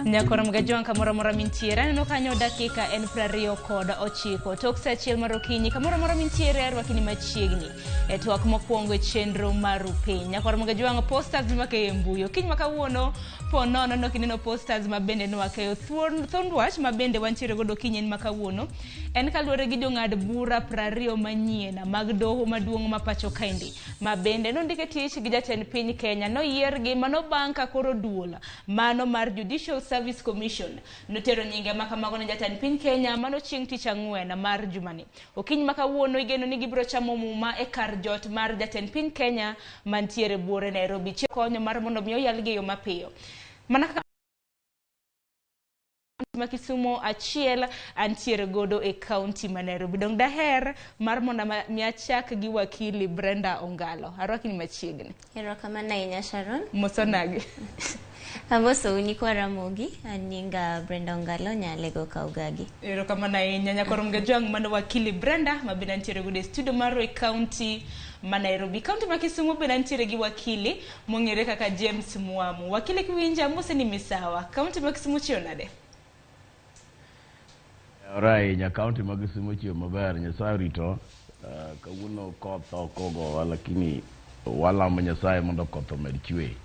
Nyakoro Mgajwang' kamoro amora mintiere. Aneno kanyo dakika en 29 tok sa 1 mar okinyi. Kamoro amora mintiere arwaki ni machiegni e twak mokwongo e chenro mar Rupiny. Nyakoro Mgajwang' posters mimakeyo e mbui. Okinyi ma kawuono po nono nok ineno posters ma bende nwakeyo. Thuond wach ma bende wantiere godo okinyi en ma kawuono. En kaluwore gi jong'ad bura 20 manyien mag doho maduong' ma pacho kaendi ma bende nondike tich gi jatend piny Kenya. Noyiergi mano bang' ka koro duol mano mar Judicial Service Commission notero nyinge ma kamago ne jatend piny Kenya mano chieng' tich ang'wen mar jumani. Okinyi ma kawuono igeno ni gibiro chamo muma e kar jot mar jatend piny Kenya mantiere buore Nairobi. Chieng' konyo mar mondo mi oyalgi e yo mapiyo. Mana kaka ma Kisumo achiel antiere godo e kaunti ma Nairobi. Dong daher mar mondo mi achak gi wakili Brenda Ongalo. Arwaki ni machiegni. Erokamano ahinya Sharon. Mosonagi. Amosou nyikwa Ramogi, an nyinga Brenda Ongalo Nyalego Kaugagi. Erokamano ahinya nyakoro Mgajwang' mano wakili Brenda ma bende antiere godo e studio marwa e kaunti ma Nairobi. Kaunti ma Kisumo bende antiere gi wakili mong'ere kaka James Mwamu. Wakili kiwinja amose ni misawa. Kaunti ma Kisumo chiew nade? Ora ahinya, kaunti ma Kisumo chiew maber, Nyasaye orito. Kawuono koth ok ogowa lakini walamo Nyasaye mondo koth omed chwe.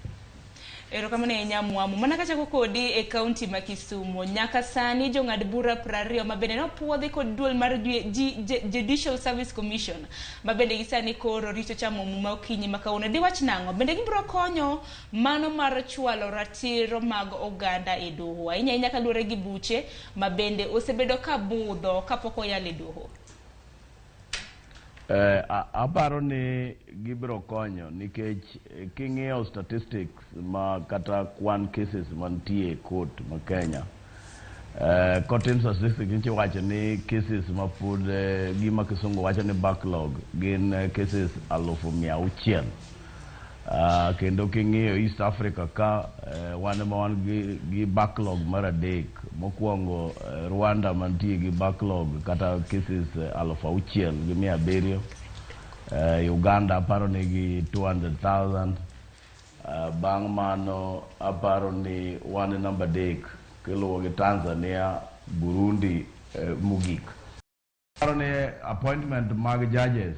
Erokamano ahinya Mwamu. Mana kachako kodi e kaunti ma Kisumo, nyaka sani jong'ad bura 20 ma bende nopuodhi kod duol mar Judicial Service Commission ma bende gi sani koro rito chamo muma okinyi ma kawuono. Diwach nang'o? Bende gibiro konyo mano mar chwalo ratiro mag oganda e doho? Ahinya ahinya kaluwore gi buche ma bende osebedo ka budho kapok oyal e doho. Aparo ni gibiro konyo nikech king'iyo statistics ma kata kwan cases mantie e court ma Kenya, kotim statistics nyicha iwacho ni cases ma pod gima kisungu wacho ni backlog gin cases 600,000. Kendo king'iyo East Africa ka wan ema wan gi backlog mar adek. Mokwongo Rwanda mantie gi backlog kata cases 6,700. Uganda aparo ni gi 200,000. Bang' mano aparo ni wan e namba 3 kiluwo gi Tanzania, Burundi mogik. Aparo ni appointment mag judges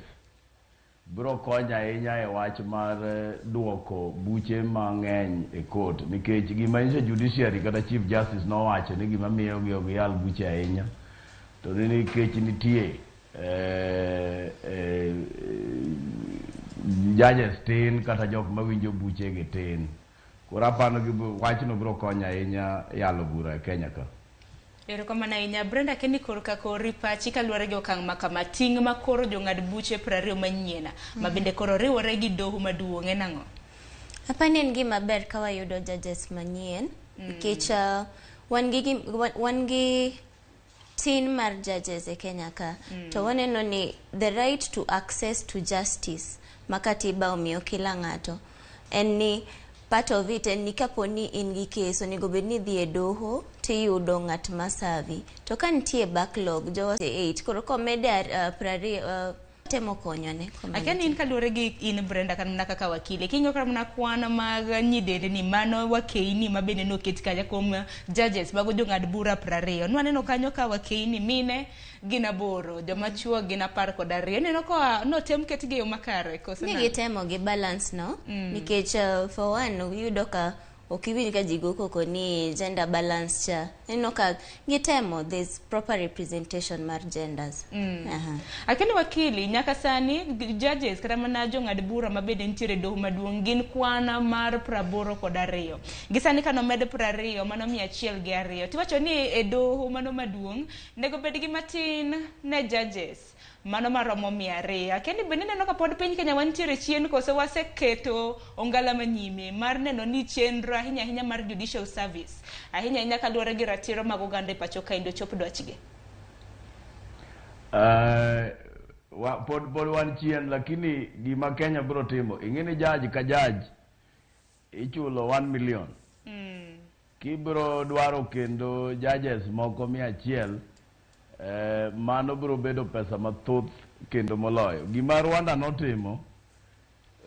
biro konyo ahinya e wach mar duoko buche mang'eny e court nikech gima nyiso judiciary kata chief justice nowacho ni gima miyo gi ok yal buche ahinya to ni nikech nitie judges tin kata jok mawinjo buche gi tin. Koro aparo ni wachno biro konyo ahinya yalo bura e Kenya ka. Erokamano ahinya Brenda Kenny korka kori pachi kaluwore gi okang' ma kama ting' ma koro jong'ad buche 20 manyien ma bende koro riwore gi doho maduong' en ang'o? Apani en gima ber ka wayudo judges manyien nikech wan gi tin mar judges e Kenya ka to waneno ni the right to access to justice ma katiba omiyo kila ng'ato en ni part of it en ni kapo ni in gi case onego bed ni idhi e doho tiyudo ng'at ma serve to ka nitie backlog jowa 8 koro komede 20 temo konyone. Akia ni in kaluwore gi in Brenda kata mana kaka wakili king'iyo kata mana kwan mag nyidende ni mano wakeini ma bende noket kanyo kuom judges mago jong'ad bura 20 nwaneno kanyo ka wakeini mine gin 8 joma chuo gin 12 ineno ka notem ketgi e yo makare koso ni gitemo gi balance no nikech for one iyudo ka ok iwinj ka ji go koko ni gender balance cha ineno ka gitemo there's proper representation mar genders. Akeni wakili nyaka sani judges kata mana jong'ad bura ma bende nitiere e doho maduong' gin kwan mar 82 gi sani kanomed 20 mano 102 tiwacho ni e doho mano maduong' nego bed gi matin ne judges mano maromo 200. Akia ni bende ineno ka pod piny Kenya wantiere chien koso waseketo ongala manyime mar neno ni chenro ahinya ahinya mar judicial service ahinya ahinya kaluwore gi ratiro mag oganda e pacho kaendi ochop dwachgi. Pod wan chien lakini gima Kenya biro timo ing'e ni judge ka judge ichulo 1 million. Kibiro dwaro kendo judges moko 100 mano biro bedo pesa mathoth kendo moloyo. Gima Rwanda notimo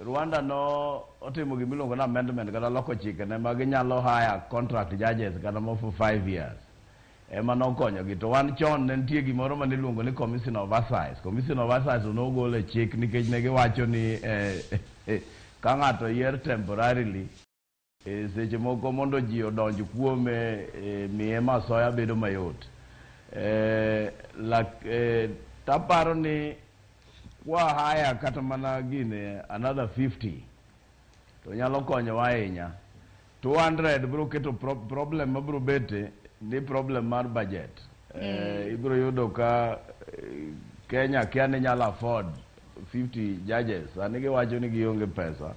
Rwanda no otimo gimiluongo ni amendment kata loko chikene ma ginyalo hire contract judges kata mo for 5 years ema nokonyogi. To wan chon ne nitie gimoro mane iluongo ni Commissioner of Assize. Commissioner of Assize nogol e chik nikech ne giwacho ni ka ng'ato yier temporarily, seche moko mondo ji odonj kuome, miye masoya bedo mayot. Taparo ni kwa hire kata mana gine another 50 to nyalo konyowa ahinya. 200 biro keto problem mabiro bete ni problem mar budget. Ibiro yudo ka Kenya kia ni nyalo afford 50 judges. Sani giwacho ni gionge pesa,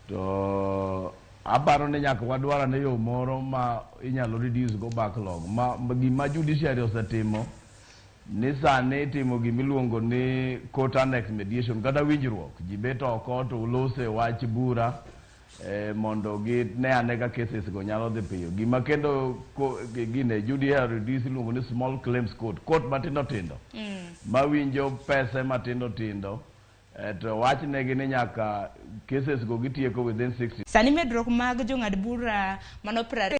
to aparo ni nyaka wadwar ane yo moro ma inyalo reduce go backlog ma gima judiciary osetimo ni sani itimo gimiluongo ni court annex mediation kata winjruok. Ji bet oko to ulose wach bura, mondo gi ne ane ka cases go nyalo dhi piyo. Gima kendo gine judiciary reduce iluongo ni small claims court, court matindo tindo mawinjo pese matindo tindo, to wachnegi ni nyaka cases go gitieko within 60 Sani medruok mag jong'ad bura mano 20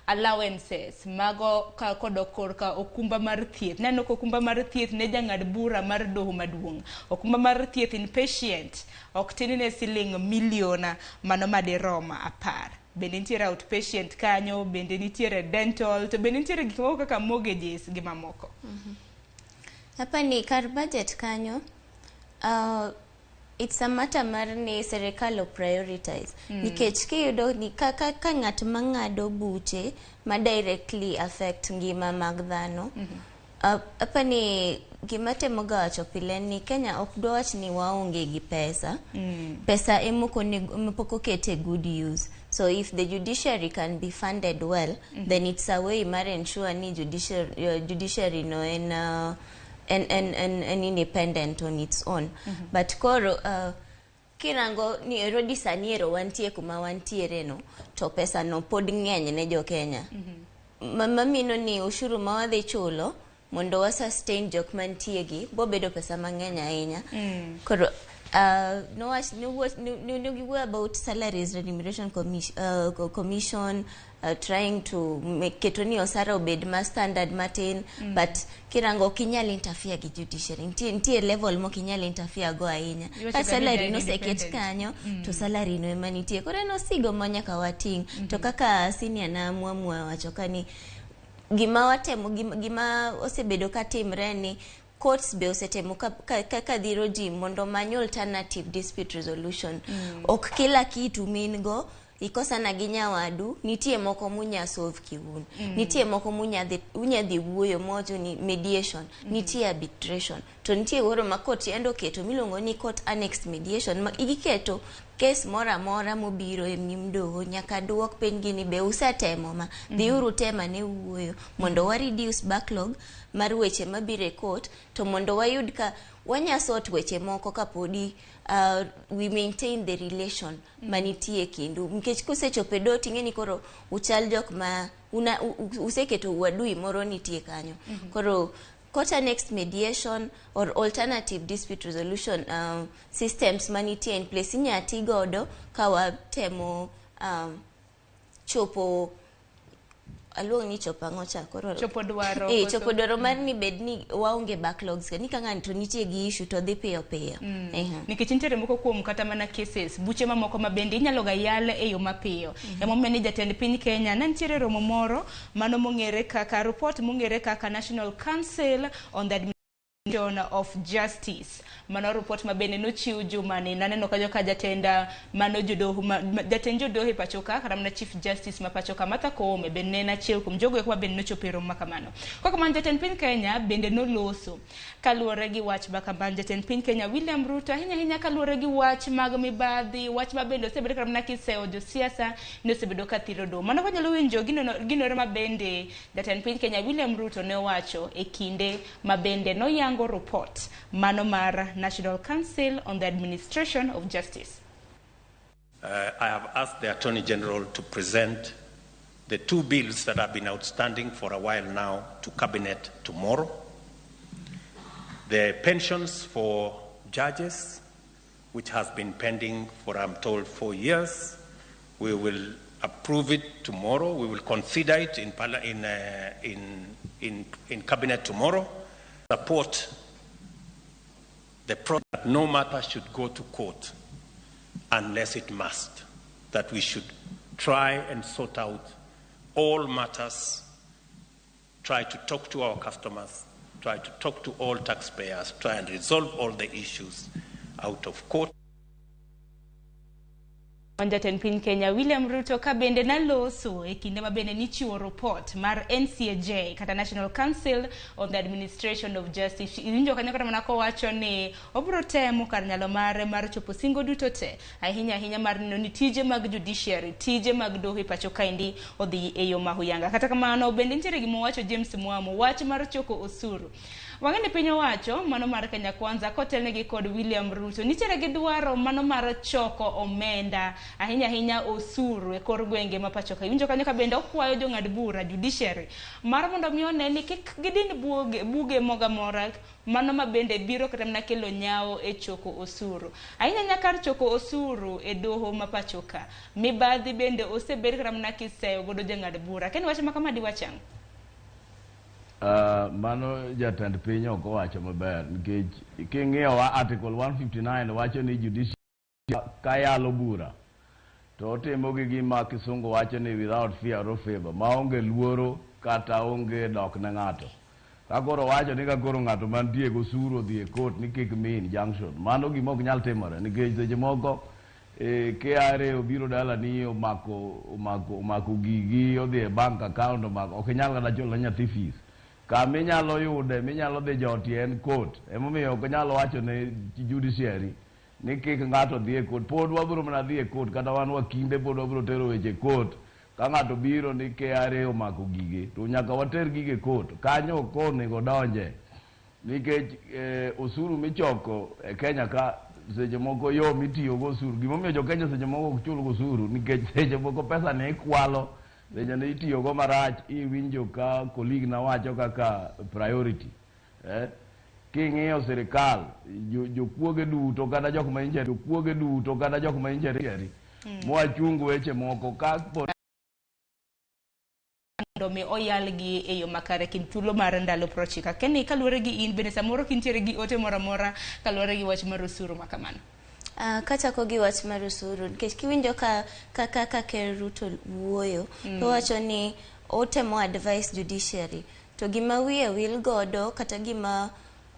allowances mago ka kodok korka okumba mar thieth. Neno ka okumba mar thieth ne jang'ad bura mar doho maduong', okumba mar thieth inpatient ok tin ne siling milion mano madirom 10. Bende nitiere outpatient kanyo, bende nitiere dental, to bende nitiere gik moko kaka mortgages gi mamoko. Hapa ni kar budget kanyo, it's a matter mar ni serikal o prioritize nikech kiyudo ni ka ng'at mang'ado buche ma directly affect ngima mag dhano. Hapa ni gima temo ga wacho pile ni Kenya ok dwawach ni waonge gi pesa. Pesa emok pok oket e good use. So if the judiciary can be funded well, then it's a way mar ensure ni judiciary no en en independent on its own. But koro kirango ni already sani ero wantie kuma wantiere no, to pesa no pod ng'eny ne jo Kenya. Mamino ni ushuru ma wadhi chulo mondo wa sustain jok mantie gi bobedo pesa mang'eny ahinya. Koro nowach ne giwuoyo about Salaries Remuneration Commission, trying to make keto ni osara obed ma standard matin. But kirango ok inyal interfere gi judiciary. Nitie level mok inyal interfere go ahinya. Iwacho Ka ga ni salary they are noseket independent. kanyo, to salary no ema nitie. Koro en osigo ma nyaka wating'. To kaka senior na Mwamwa wacho ka ni gima watemo gima osebedo ka timre ni courts be osetemo ka dhiro ji mondo omany alternative dispute resolution. Ok kila kitu min go ikosana gi nyawadu, nitie moko munya solve kiun. Nitie moko munya dhi unya dhi wuoyo mowacho ni mediation, nitie arbitration, to nitie koro ma court yande oketo miluongo ni court annex mediation, ma giketo kes moro amora mobiro e nyim doho nyaka duok piny gi ni be usetemo ma dhiuru tema ne wuoyo mondo wa reduce backlog mar weche mabiro e court, to mondo wayud ka wanya sort weche moko kapodi we maintain the relation manitie e kindu, nikech kusechopo e doho ting'e ni koro uchal jok ma useketo uadui moro nitie kanyo. Koro court annex mediation or alternative dispute resolution systems manitie in place inya ti godo ka watemo chopo aluong ni chopo ang'o cha koro? Chopo dwaro. Eh, chopo dwaro mar ni bed ni waonge backlogs ni ka ng'ato nitie gi issue to dhi piyo piyo. Ehe. Nikech nitiere moko kuom kata mana cases, buche mamoko ma bende inyalo ga yal e yo mapiyo. Emomiyo ni jatend piny Kenya ne nitiere romo moro mano mong'ere kaka report mong'ere kaka National Council on the Administration of Justice. Mano report ma bende nochiw jumani. Naneno kanyo ka jatend mano jodoho jatend jodoho e pacho ka, kata mana Chief Justice ma pacho ka Martha Koome bende ne en achiel kuom jogo eko ma bende nochopo e romo ma kamano. Kok kamano, jatend piny Kenya bende noloso kaluwore gi wach ma kamano. Jatend piny Kenya William Ruto, ahinya ahinya kaluwore gi wach mag mibadhi, wach ma bende osebedo kata mana kisewo josiasa ni osebedo ka thiro doho. Mano wanyalo winjo gino ma bende jatend piny Kenya William Ruto ne owacho e kinde ma bende noyango report mano mar National Council on the Administration of Justice. I have asked the Attorney General to present the two bills that have been outstanding for a while now to Cabinet tomorrow. The pensions for judges, which has been pending for, I'm told, 4 years. We will approve it tomorrow. We will consider it in cabinet tomorrow. Support the process that no matter should go to court unless it must, that we should try and sort out all matters, try to talk to our customers, try to talk to all taxpayers, try and resolve all the issues out of court. Jatend piny Kenya William Ruto ka bende naloso e kinde ma bende nichiwo report mar NCAJ kata National Council on the Administration of Justice. Iwinjo kanyo kata mana kowacho ni obiro temo kar nyalo mare mar chopo singo duto te, ahinya ahinya mar neno ni tije mag judiciary, tije mag doho e pacho kaendi odhi e yo mahuyanga. Kata kamano bende nitiere gima owacho James Mwamo, wach mar choko osuru. Wang'e ni piny owacho mano mar Kenya Kwanza kotelnegi kod William Ruto nitiere gi dwaro mano mar choko omenda, ahinya ahinya osuru e kor gwenge ma pacho ka. Iwinjo kanyo ka bende okwayo jong'ad bura, judiciary, mar mondo mi one ni kik gidin buge, buge moro amora mano ma bende biro kata mana kelo nyawo e choko osuru. Ahinya ahinya kar choko osuru e doho ma pacho ka. Mibadhi bende osebed kata mana kiseyo godo jang'ad bura. Ken wach ma kama diwach ang'o? Mano jatend piny ok owacho maber nikech king'iyo wa article 159 wacho ni judiciary ka yalo bura to otimo gi gima kisungu wacho ni without fear or favor, maonge luoro kata onge dok ne ng'ato. Ka koro wacho ni ka koro ng'ato mantie gosuru odhi e court ni kik mi injunction, mano gima ok nyal timore nikech seche moko KRA obiro dalani omako gigi, odhi e bank account omako, ok inyal kata chulo ne nyathi fees. Kama inyalo yude minyalo dhi jotie en court. Emomiyo ok nyal wacho ne judiciary ni kik ng'ato dhi e court. Pod wabiro mana dhi e court, kata wan wakinde pod wabiro tero weche e court. Ka ng'ato biro ni KRA omako gige to nyaka water gige e court. Kanyo ok onego donje nikech osuru michoko e Kenya ka seche moko yo mitiyo go osuru, gimomiyo jo Kenya seche moko ok chul osuru nikech seche moko pesa ne ikwalo, seche ne itiyo go marach. Iwinjo ka colleague na wacho kaka priority, eh? King'iyo sirikal jokuoge duto kata jok ma inje jokuoge duto kata jok ma inje mwachung weche moko ka po mondo mi oyalgi e yo makare kind thuolo mar ndalo 90. Keni kaluwore gi in bende samoro kintiere gi ote moro amora kaluwore gi wach mar osuru ma kamano. Kachako gi wach mar osuru, nikech kiwinjo ka Ker Ruto wuoyo, to owacho ni otemo advice judiciary, to gima wiye wil godo kata gima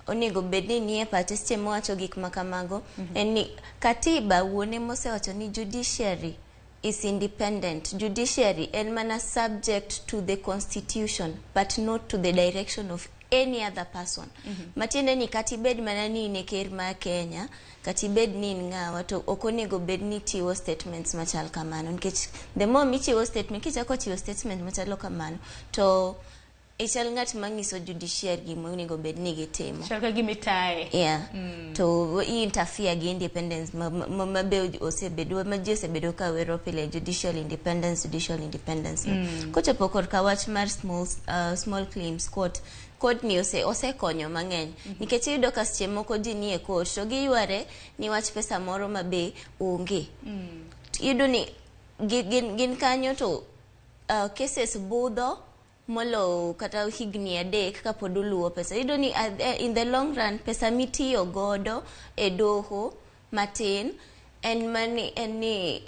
onego bed ni nie pache seche mowacho gik ma kamago en ni katiba wuone mosewacho ni judiciary is independent. Judiciary en mana subject to the constitution but not to the direction of any other person. Matiende ni kata ibed mana ni in e ker mar Kenya, kata ibed ni in ng'awa, to ok onego bed ni ichiwo statements machal kamano, nikech the more michiwo statement, kichako chiwo statement machalo kamano, to ichal ng'at manyiso judiciary gima onego bed ni gitimo. Chal ka gima itaye. Yeah. To i interfere gi independence ma be osebedo ma ji osebedo ka wero pile, judicial independence, judicial independence no. Kochopo korka wach mar small claims court, court ni osekonyo mang'eny, nikech iyudo ka seche moko ji nie court to giyware ni wach pesa moro ma be onge. Iyudo ni gin kanyo to cases budho molo kata higni 3 kapod oluwo pesa. Iyudo ni in the long run pesa mitiyo godo e doho matin en mani en ni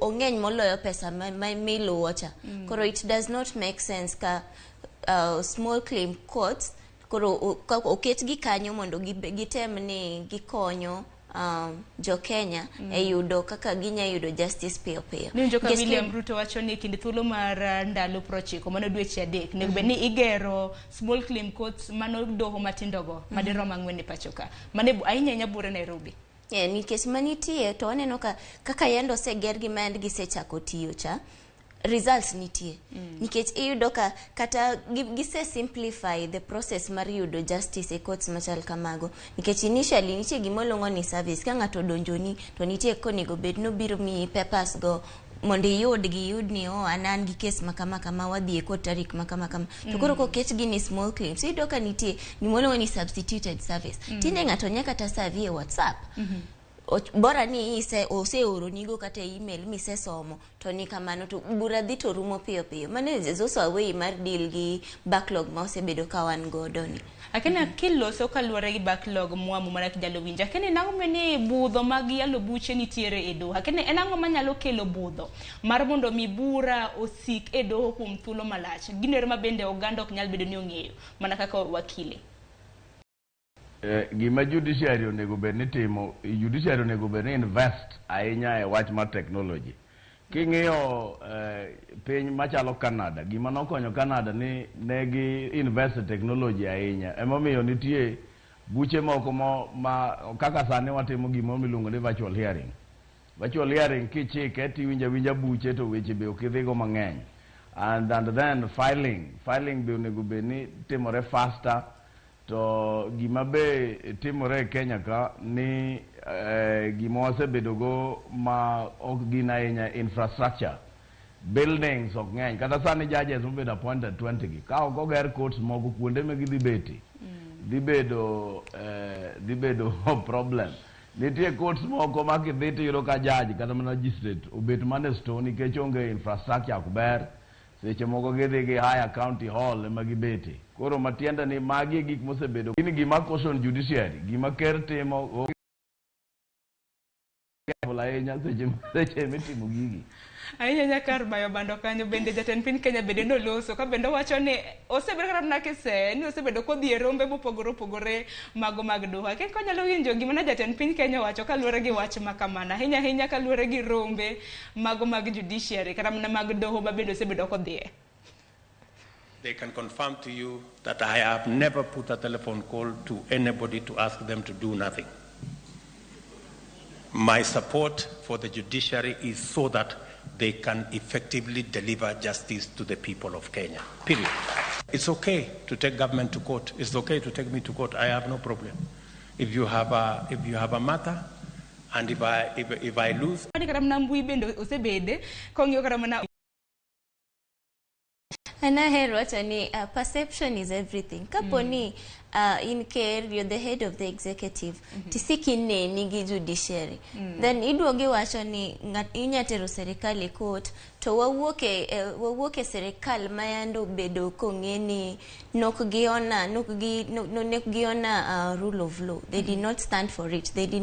ong'eny moloyo pesa ma miluwo cha. Koro it does not make sense ka small claim courts koro ka oketgi kanyo mondo gitem ni gikonyo jo Kenya e yudo kaka ginya yudo justice piyo piyo. Niwinjo ka Nikech William Ruto wacho ni kind thuolo mar ndalo 90, mano dweche 3, onego bed ni igero small claim courts, mano doho matindogo madirom 4 e pacho ka, mano ahinya ahinya buore Nairobi. Yeah, nikech manitie to waneno ka kaka yande oseger gi ma yande gisechako tiyo cha, results nitie, nikech iyudo ka kata gise simplify the process mar yudo justice e courts machal kamago, nikech initially nitie gima iluongo ni service. Ka ng'ato odonjoni to nitie kaka onego bed nobiro miyi papers go. Mondo iyud giyud ni, oh, an gi kes ma kama kama, wadhi e court tarik ma kama kama. To koro koket gini small claims, iyudo ka nitie gima ni substituted service. Tinde ng'ato nyaka kata serve e WhatsApp. Bora ni ise oseoronigo kata e email misesomo to ni kamano, to bura dhi to rumo piyo piyo. Mano is also a way mar deal gi backlog ma osebedo ka wan godo ni. Akena kiloso kaluwore gi backlog mwamu mana kijalo winjo. Akene nang'o ni budho mag yalo buche nitiere e doho. Akene en ang'o manyalo kelo budho mar mondo mi bura osik e doho kuom thuolo malach? Gino ero ma bende oganda ok nyal bedo ni ong'eyo mana kaka wakile. Gima judiciary onego bed ni timo, judiciary onego bed ni invest ahinya e wach mar technology. King'iyo piny machalo Canada, gima nokonyo Canada ni ne gi invest e technology ahinya. Emomiyo nitie buche moko mo, ma kaka sani watimo gimoro miluongo ni virtual hearing. Virtual hearing kichike tiwinjo awinja buche to weche be ok idhigo mang'eny. And then filing be onego bed ni timore faster. To gima be timore e Kenya ka ni gima wasebedo go ma ok gin ahinya, infrastructure, buildings ok ng'eny. Kata sani judges mobedo appointed 20 gi, ka ok oger courts moko kuonde ma gidhi bete, dhi bedo problem. Nitie courts moko ma kidhi tiyudo ka judge kata mana magistrate obet mana e store nikech onge infrastructure, ok ber. Seche moko gidhi gi hire county hall ema gibete. Koro matiende ni magi e gik mosebedo gin gima caution judiciary. Gima ker timo careful ahinya seche mitimo gigi. Ahinya nyaka kar bayo bando kanyo bende jatend piny Kenya bende noloso ka bende owacho ni osebedo kata mana kise ni osebedo kodhi e rombe mopogore opogore mago mag doho. Akia ka wanyalo winjo gima ne jatend piny Kenya owacho kaluwore gi wach ma kamano, ahinya ahinya kaluwore gi rombe mago mag judiciary kata mana mag doho ma bende osebedo kodhiye. They can confirm to you that I have never put a telephone call to anybody to ask them to do nothing. My support for the judiciary is so that they can effectively deliver justice to the people of Kenya. Period. It's okay to take government to court. It's okay to take me to court. I have no problem. If you have a matter, and if I lose, Kata mana mbui bende osebede kong'iyo kata mana An ahero wacho ni perception is everything. Kapo ni in ker, you're the head of the executive, tisik ineni gi judiciary. Then iduogo iwacho ni inya tero serikal e court, to wawuok e serikal ma yande obedo kong'e ni nok giona nok gi no, no, nok giona rule of law. They did not stand for it. They did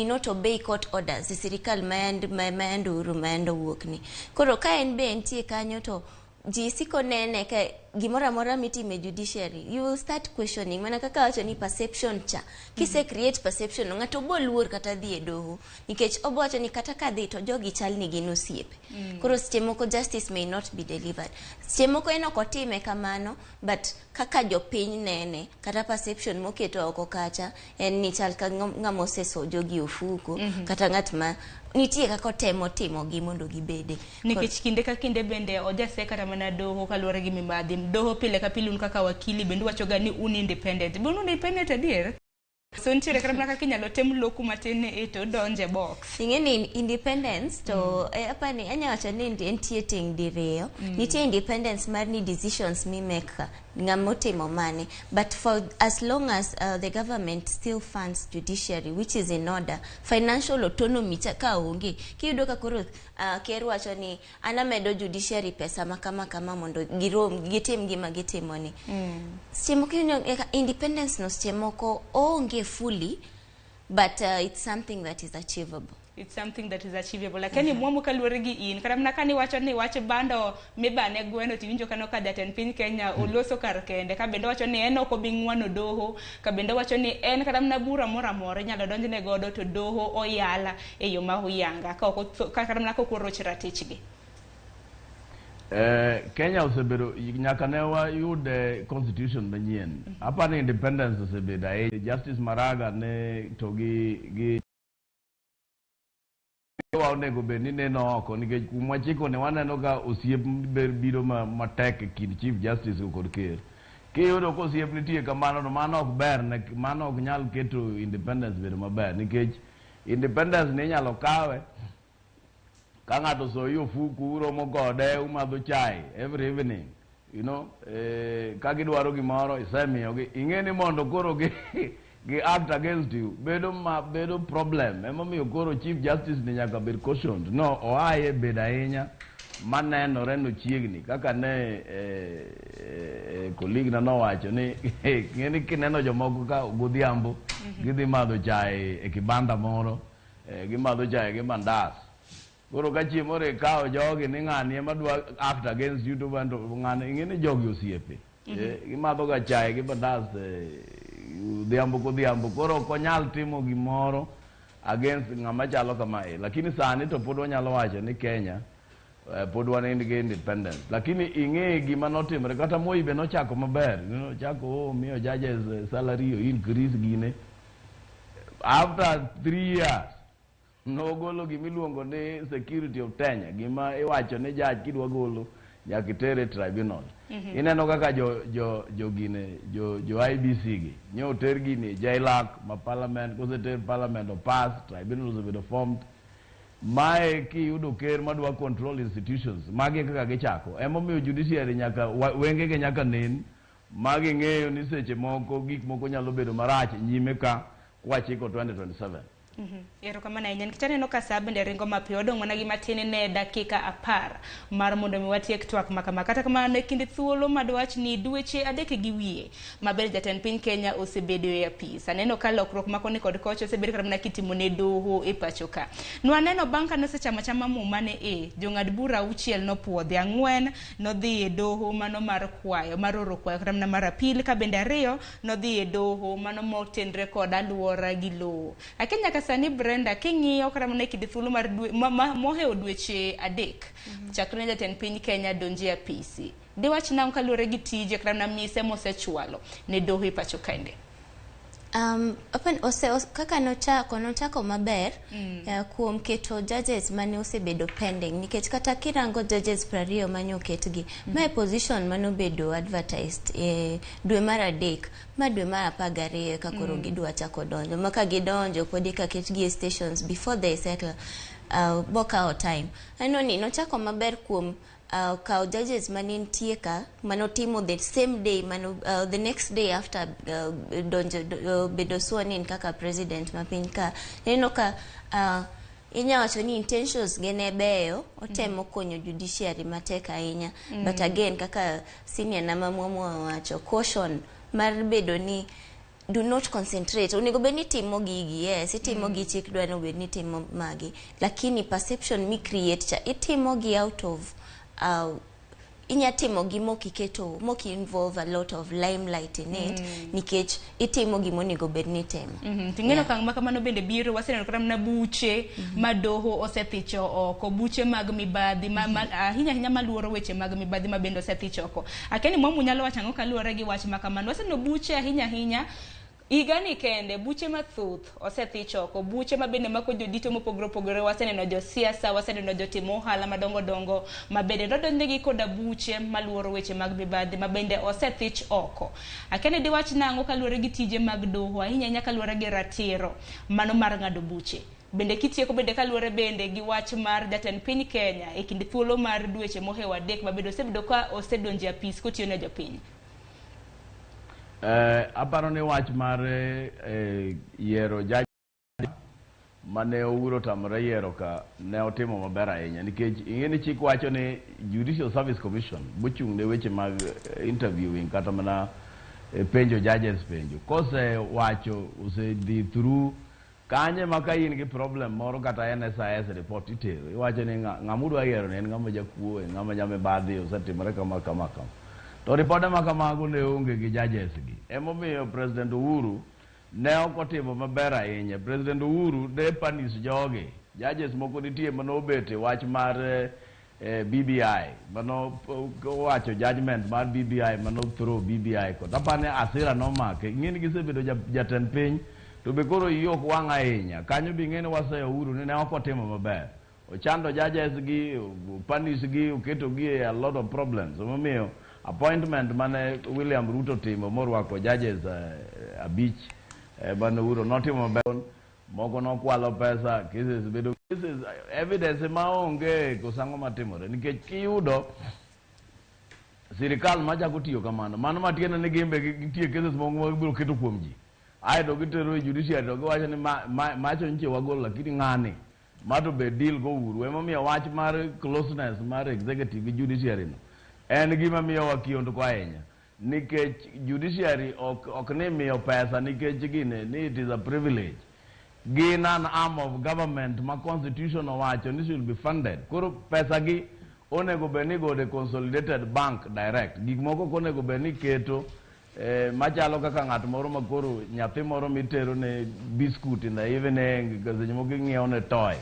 not obey court orders e sirikal mayand Uhuru mayand owuok ni. Koro ka en be entie kanyo to ji siko nene ka gimoro amora mitimo e judiciary, you will start questioning. Mana kaka wacho ni perception cha, kise create perception no, ng'ato bo luor kata dhi e doho nikech obo wacho ni kata kadhi to jogi chal ni gin osiepe. Koro seche moko justice may not be delivered. Seche moko en ok otime kamano, but kaka jopiny nene kata perception moketo oko kacha en ni chal ka ng'ama oseso jogi ofuko kata ng'at ma nitie kaka otemo timo gi mondo gibede. Nikech kinde ka kinde bende ojase kata mana doho kaluwore gi mibadhi. Doho pile ka pile un kaka wakili bende uwacho ga ni un independent. Be un independent adier? So nitiere kata mana kaka inyalo tem loku matin ni to donje box. Ing'e ni independence to apani anya wacho ni entie ting' diriyo. Nitie independence mar ni decisions mimake ka ng'ama otimo mane, but for as long as the government still funds judiciary, which is in order, financial autonomy cha ka onge, kiyudo ka koro ker wacho ni an amedo judiciary pesa ma kama kama mondo girom gitim gima gitimo ni, seche moko iyudo eka independence no seche moko oonge fully, but it's something that is achievable. It's something that is achievable. Lakini mwamu kaluwore gi in kata mana kani wacho ni wach bando mibane gweno, tiwinjo kano ka jatend piny Kenya oloso kar kende ka bende wacho ni en ok obi ng'wano doho, ka bende wacho ni en kata mana bura moro amora inyalo donjne godo to doho oyala e yo ma huyanga ka ok kata mana ka ok oroch ratichgi. Kenya osebedo nyaka ne wayud constitution manyien. Apani independence osebedo ahinya. Justice Maraga ne to gi wa onego bed ni neno oko nikech kuma wachiko ne waneno ka osiep biro matek e kind Chief Justice kod ker. Kiyudo ka osiep nitie kamano, to mano ok ber ne mano ok nyal keto independence bedo maber nikech Independence ni inyalo kawe ka ng'ato osoyi ofuku, uromo kode, umadho chai every evening, ka gidwaro gimoro isemiyogi, ing'e ni mondo koro gi act against you bedo ma bedo problem. Emomiyo koro Chief Justice ni nyaka bed cautioned no oaye bed ahinya manenore nochiegni kaka ne colleague na nowacho ni ing'e ni kineno jomoko ka godhiambo gidhi madho chai e kibanda moro, gimadho chai gi mandas. Koro ka chieng' moro ikawo jogi ni ng'ani ema dwa act against you, to banto ng'ani ing'e ni jogi osiepe. Gimadho ga chai gi mandas odhiambo kodhiambo, koro ok onyal timo gimoro against ng'ama chalo kamae. Lakini sani to pod wanyalo wacho ni Kenya pod wan gi independence, lakini ing'e gima notimore. Kata Moi be nochako maber, nochako miyo judges salary o increase gine. After 3 years nogolo gimiluongo ni security of tenure, gima iwacho ni judge kidwa golo nyaka itere tribunal. Ineno kaka jo gine jo IEBC gi nyo oter gini e JLAC ma parliament, koseter parliament opass, tribunal osebedo formed. Mae kiyudo ker madwa control institutions, magi e kaka gichako. Emomiyo judiciary nyaka wengege nyaka nen maging'eyo ni seche moko gik moko nyalo bedo marach nyime ka kwachiko 2027. Erokamano ahinya nikech aneno ka sa bende ringo mapiyo, odong' mana gi matin ne dakika 10 mar mondo mi watiek twak ma kama. Kata kamano, e kind thuolo madwach ni dweche 3 gi wiye maber jatend piny Kenya osebedo e apis, aneno ka lokruok ma koni kod kocha osebedo kata mana kitimo ne doho e pacho ka. Nwaneno bang' ka nosechamo achama muma ne e jong'ad bura 6 nopuodhi, 4 nodhi e doho mano mar kwayo mar oro kwayo kata mana mar appeal, ka bende 2 nodhi e doho mano motenre kod aluora gi lowo. Akia nyaka sani, Brenda, king'iyo kata mana e kind thuolo mar dwe, mohewo dweche 3 chakre ne jatend piny Kenya donji e apisi, diwach nang'o kaluwore gi tije kata mana mise mosechwalo ne doho e pacho kaende? Open, kaka nochako maber kuom keto judges mane osebedo pending, nikech kata kirango judges 20 mane oketgi ma e position mane obedo advertised e dwe mar 3 ma dwe mar 12 ka koro gidwa chako donjo, ma ka gidonjo pod eka ketgi e stations before they settle, bokawo time. Aneno ni nochako maber kuom kawo judges mane nitie ka manotimo the same day mano, the next day after donjo bedo sworn in kaka president ma piny ka. Neno ka inya wacho ni intentions ge ne beyo, otemo konyo judiciary matek ahinya. But again, kaka senior na mamwamwa owacho, caution mar bedo ni do not concentrate. Onego bed ni itimo gigi, yes, itimo gi chik dwa ni obed ni itimo magi, lakini perception mi create cha itimo gi out of inya timo gi mokiketo moki involve a lot of limelight in it, nikech itimo gima onego bed ni itimo. To ing'eyo okang' ma kamano bende biro waseneno kata mana buche ma doho osethicho oko, buche mag mibadhi ahinya ahinya maluoro weche mag mibadhi ma bende osethich oko. Akia ni Mwamu nyalo wacho ang'o kaluwore gi wach ma kamano. Waseneno buche ahinya ahinya higani kende, buche mathoth osethich oko, buche ma bende mako jodito mopogore opogore. Waseneno josiasa, waseneno jotim ohala madongo dongo ma bende nodonjnegi koda buche maluoro weche mag mibadhi ma bende osethich oko. Akia ni diwach nang'o kaluwore gi tije mag doho, ahinya ahinya kaluwore gi ratiro mano mar ng'ado buche. Bende kitieko bende kaluwore bende gi wach mar jatend piny Kenya e kind thuolo mar dweche mohewo 3 ma bende osebedo ka osedonjo e apis kotiyo ne jopiny. Aparo ni wach mar yiero judge mane Uhuru otamore yiero ka ne otimo maber ahinya, nikech ing'e ni chik wacho ni Judicial Service Commission mochung' ne weche mag interviewing kata mana penjo judges penjo kosewacho osedhi through kanye ma ka in gi problem moro kata NSIS report itero, iwacho ni ng'ama udwa yiero ni en ng'ama jakuo, en ng'ama jamibadhi, osetimore kama kama kama, to ripode ma kamago ne onge gi judges gi. Emomiyo President Uhuru ne ok otimo maber ahinya. President Uhuru ne punish jogi, judges moko nitie manobet e wach mar BBI mano owacho judgment mar BBI mano throw BBI kod apani asira nomake. Ing'e ni gisebedo jatend piny to be koro iyi ok wang' ahinya kanyo be. Ing'e ni waseyo Uhuru ni ne ok otimo maber, ochando judges gi, punish gi, oketo gi e a lot of problems. Emomiyo appointment mane William Ruto timo morwako judges 5 mane Uhuru notimo maber. Moko nokwalo pesa, cases bedo cases, evidence maonge koso ang'o matimore. Nikech kiyudo sirikal machako tiyo kamano, mano matiende ni gin be nitie cases moko ma gibiro keto kuom ji. Aeto gitero e judiciary to giwacho ni macho nyiche wagolo, lakini ng'ani ma to be deal go uru. Emomiyo wach mar closeness mar executive gi judiciary no en gima miyowa kiondko ahinya. Nikech judiciary ok ni miyo pesa nikech gine ni it is a privilege. Gin an arm of government ma constitution owacho ni should be funded. Koro pesa gi onego bed ni gode consolidated bank direct. Gik moko ok onego bed ni keto machalo kaka ng'at moro ma koro nyathi moro mitero ne biscuit in the evening, seche moko ing'iewo ne toy.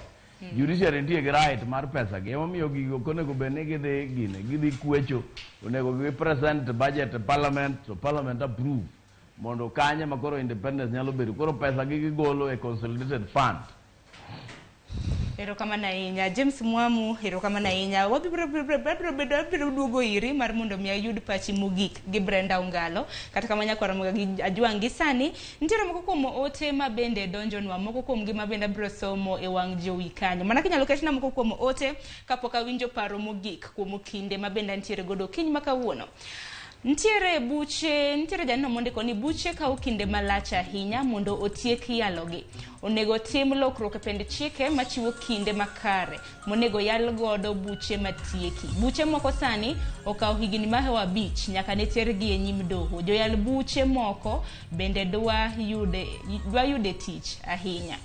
Judiciary nitie gi right mar pesa gi. Emomiyo gigo ok onego bed ni gidhi gine, gidhi kwecho. Onego gi present budget e parliament, to parliament approve. Mondo kanye ma koro independence nyalo bedo. Koro pesa gi gigolo e consolidated fund. Erokamano ahinya, James Mwamu, erokamano ahinya. Wabiro bedo abiro duogo iri mar mondo mi ayud pachi mogik gi Brenda Ongalo. Kata kamano nyakwara moga gi Ajwang' gi sani, nitiere moko kuom ote ma bende donjonwa, moko kuom gi ma bende abiro somo e wang' jowi kanyo. Mana kinyalo ketna moko kuom ote kapok awinjo paro mogik kuom kinde ma bende antiere godo kiny ma kawuono. Nitiere buche, nitiere janeno mondiko ni buche kawo kinde malach ahinya mondo otiek yalogi. Onego tim lokruok e pend chike machiwo kinde makare monego yal godo buche matieki. Buche moko sani okawo higni mahewo 5 nyaka ne tergi e nyim doho. Joyal buche moko bende dwa yude tich ahinya.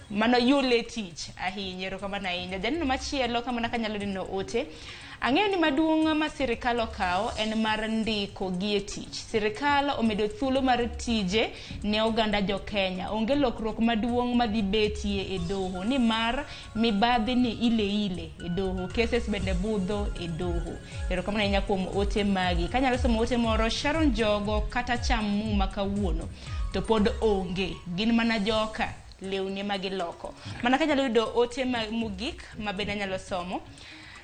Mano yule tich ahinya, erokamano ahinya. Janeno machielo kamano kanyalo neno ote. Ang'eyo ni maduong' ma sirikal okawo en mar ndiko gi e tich. Sirikal omedo thuolo mar tije ne oganda jo Kenya. Onge lokruok maduong' madhi betie e doho nimar mibadhi ni ile ile e doho. Cases bende budho e doho. Erokamano ahinya kuom ote magi. Kanyalo somo ote moro, Sharon Jogo kata cham muma kawuono to pod onge. Gin mana joka lewni ema giloko. Mana kanyalo yudo ote ma mogik ma bende anyalo somo.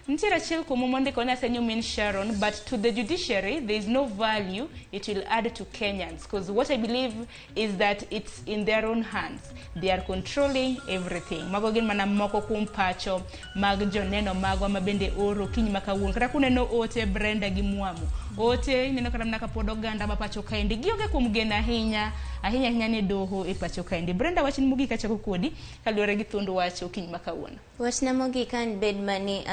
Nitiere achiel kuomu mondiko ni asenyo min Sharon, but to the judiciary there is no value it will add to Kenyans because what I believe is that it's in their own hands. They are controlling everything. Mago gin mana moko kuom pacho mag joneno magwa ma bende oro kiny ma kawuono. Kata kuneno ote Brenda gi Mwamu. Ote ineno kata mana kapod oganda ma pacho kaendi gionge kuom geno ahinya ahinya ahinya ne doho e pacho kaendi. Brenda, wachni mogik achako kodi kaluwore gi thuond wach okinyi ma kawuono. Wachna mogik an bed mani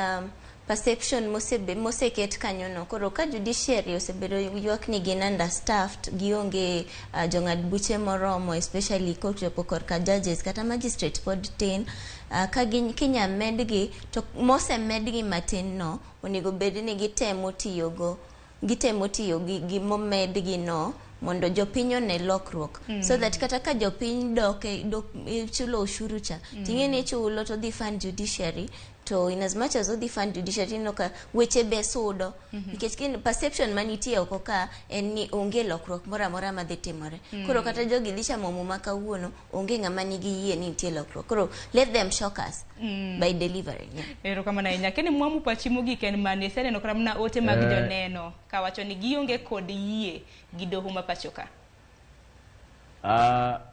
perception moseket kanyono. Koro ka judiciary osebedo ywak ni gin understaffed, gionge jong'ad buche moromo, especially kochopo korka judges kata magistrate pod tin, ka kinya medgi to mosemedgi matin no onego bed ni gitemo tiyogo, gitemo tiyo gi momedgi no mondo jopiny one lokruok, so that kata ka jopiny dok e chulo ushuru cha, ting'e ni ichulo to dhi fund judiciary, to in as much as odhi fund judiciary, ineno ka weche be sudo, nikech perception manitie oko ka en ni onge lokruok moro amora madhi timore. Koro kata jogi dhi chamo muma kawuono, onge ng'ama nigi yie ni nitie lokruok. Koro let them shock us by delivering, yeah. Erokamano ahinya. Keni Mwamu, pachi mogik en mane? Iseneno kata mana ote mag joneno kawacho ni gionge kod yie gi doho ma pacho ka.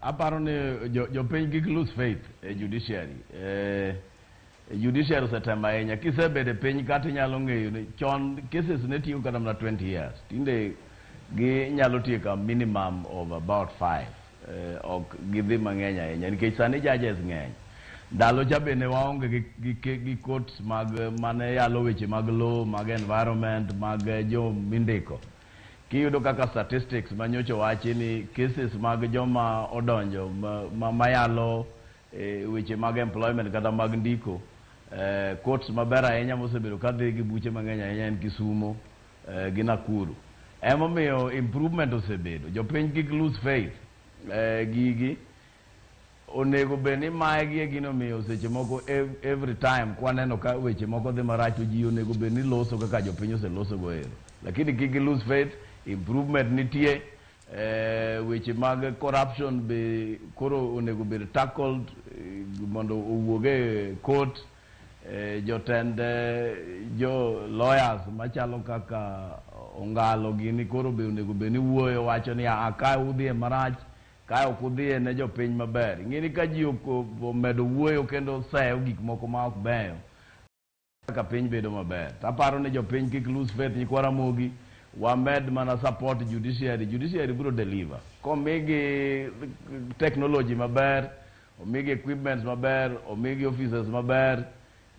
Aparo ni jopiny kik lose faith e judiciary. Judiciary osetemo ahinya. Kisebedo e piny kata inyalo ng'eyo ni chon cases ne tieko kata mana 20 years. Tinde ginyalo tieko a minimum of about 5. Ok gidhi mang'eny ahinya nikech sani judges ng'eny. Ndalo cha bende waonge gi courts mag mane yalo weche mag law, mag environment, mag jo mindiko. Kiyudo kaka statistics manyocha owachi ni cases mag joma odonjo mayalo weche mag employment kata mag ndiko, courts maber ahinya mosebedo kadhi gi buche mang'eny ahinya en Kisumo gi Nakuru. Emomiyo improvement osebedo. Jopiny kik lose faith. Gigi onego bed ni maegi e gino miyo seche moko every time kwaneno ka weche moko dhi marach to ji onego bed ni loso kaka jopiny oseloso go ero. Lakini kik gi lose faith, improvement nitie. Weche mag corruption be koro onego bed tackled, mondo owuog e court. Jotend jo lawyers machalo kaka Ongalo gini koro be onego bed ni wuoyo wacho ni, "Ah, ka udhi e marach." Kae ok udhiye ne jopiny maber. Ing'e ni ka ji ok omedo wuoyo kendo seyo gik moko ma ok beyo, kaka piny bedo maber. Taparo ni jopiny kik lose faith nyikwa Ramogi, wamed mana support judiciary. Judiciary biro deliver. Komigi technology maber, omigi equipments maber, omigi officers maber,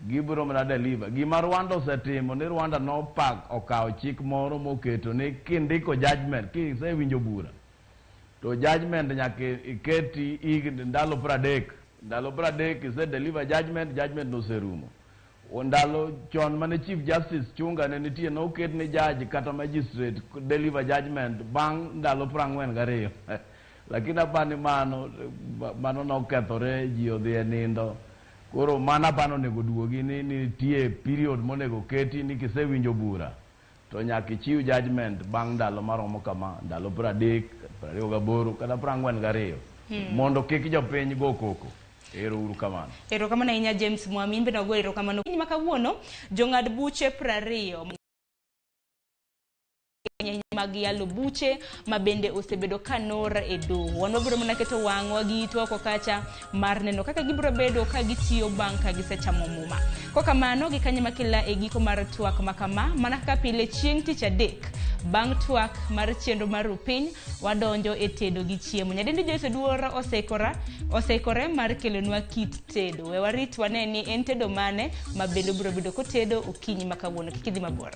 gibiro mana deliver. Gima Rwanda osetimo ni Rwanda nopak okawo chik moro moketo ni kindiko judgment, kisewinjo bura, to judgment nyaka iketi higni ndalo 30. Ndalo 30 ise deliver judgment, judgment noserumo. Ndalo chon mane Chief Justice Chunga ne nitie noket ni judge kata magistrate deliver judgment bang' ndalo 42. Lakini apani mano nokethore ji odhi e nindo. Koro mano apani onego duogi ni nitie period monego keti ni kisewinjo bura to nyaka ichiw judgment bang' ndalo maromo kama, ndalo 30, 28 kata 42 mondo kik jopiny go koko. Ero uru kamano. Erokamano ahinya James Mwami, in bende wago erokamano. Ma kawuono jong'ad buche 20 mag yalo buche ma bende osebedo ka nor e doho. Wan wabiro mana keto wang'wa gi itwa oko kacha mar neno kaka gibiro bedo ka gitiyo bang' ka gisechamo muma. Kokamano gi kanye makela e giko mar twak ma kama, mana kaka pile chieng' tich adek bang' twak mar chenro mar rupiny wadonjo e tedo gi chiemo. Nyadendi Joyce Oduor oseikore mar kelonwa kit tedo. We warit wane ni en tedo mane ma bende obiro bedo kotedo okinyi ma kawuono. Kik idhi mabor.